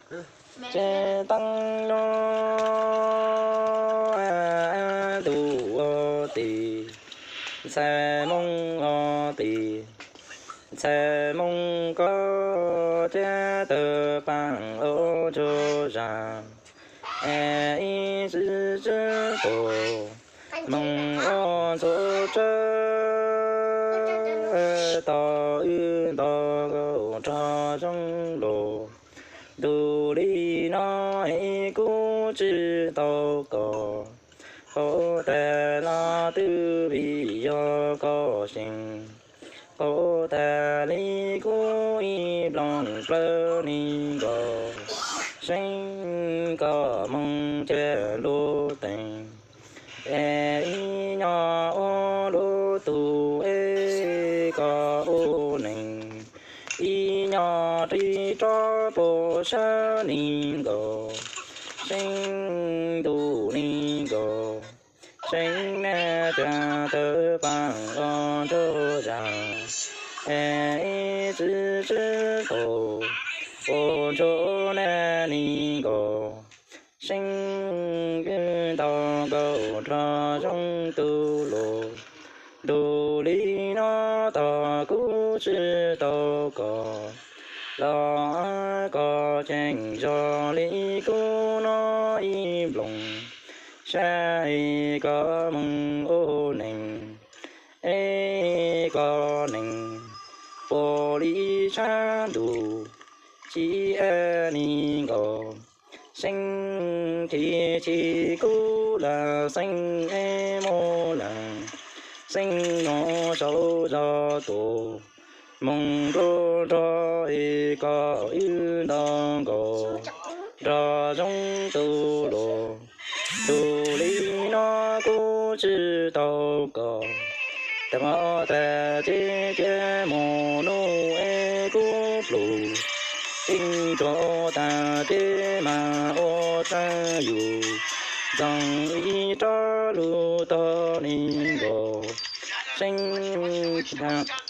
Tsev teeb nyob ntuj ob tis, ntxhais Hmoob ob tis, ntxhais Hmoob koj cab tawg paam ob tsuag zag, es ib txwm tsib taug Hmoob ob ntxhua tsawb, tau wb nto nkaus nrog zoo los. Ntu li no es kuv tsis tau koj, hauv tas los twb vim yog koj xyeej, hauv tas li kuv ib nplooj plawv li nkaus, xyeej koj moog ceg lub teev, es ib nyob ua lub tug es koj ua neeg, ib nyob ris rov puag sab li nkaus, xyeej ntuj li nkaus, xyeej nab cab tawg paam ob tsuag zag, es ib txwm tsib taug ua ntsuag nab li nkaus, xyeej wb nto nkaus nrog zoo tu lug. Ntu li no tos kuv tsis tau koj, los koj tseem zog li kuv no ib nplooj, saib koj moog ua neeg, es koj neeg puag li tshav ntuj, tsis ab li nkaus, xyeej chim chim kuv lawm, xyeej es mus lawm, xyeej nyob saum zog tus moog nruab nrog es koj wb nto nkaus nrog zoo tu lug. Ntu li no kuv tsis tau koj, tag mob tag tes ces mus nub es kuv plum, xyeej tsuag tag ces mas ua tsaug yus, ntxeev ib rab lug tog li nkaus, xyeej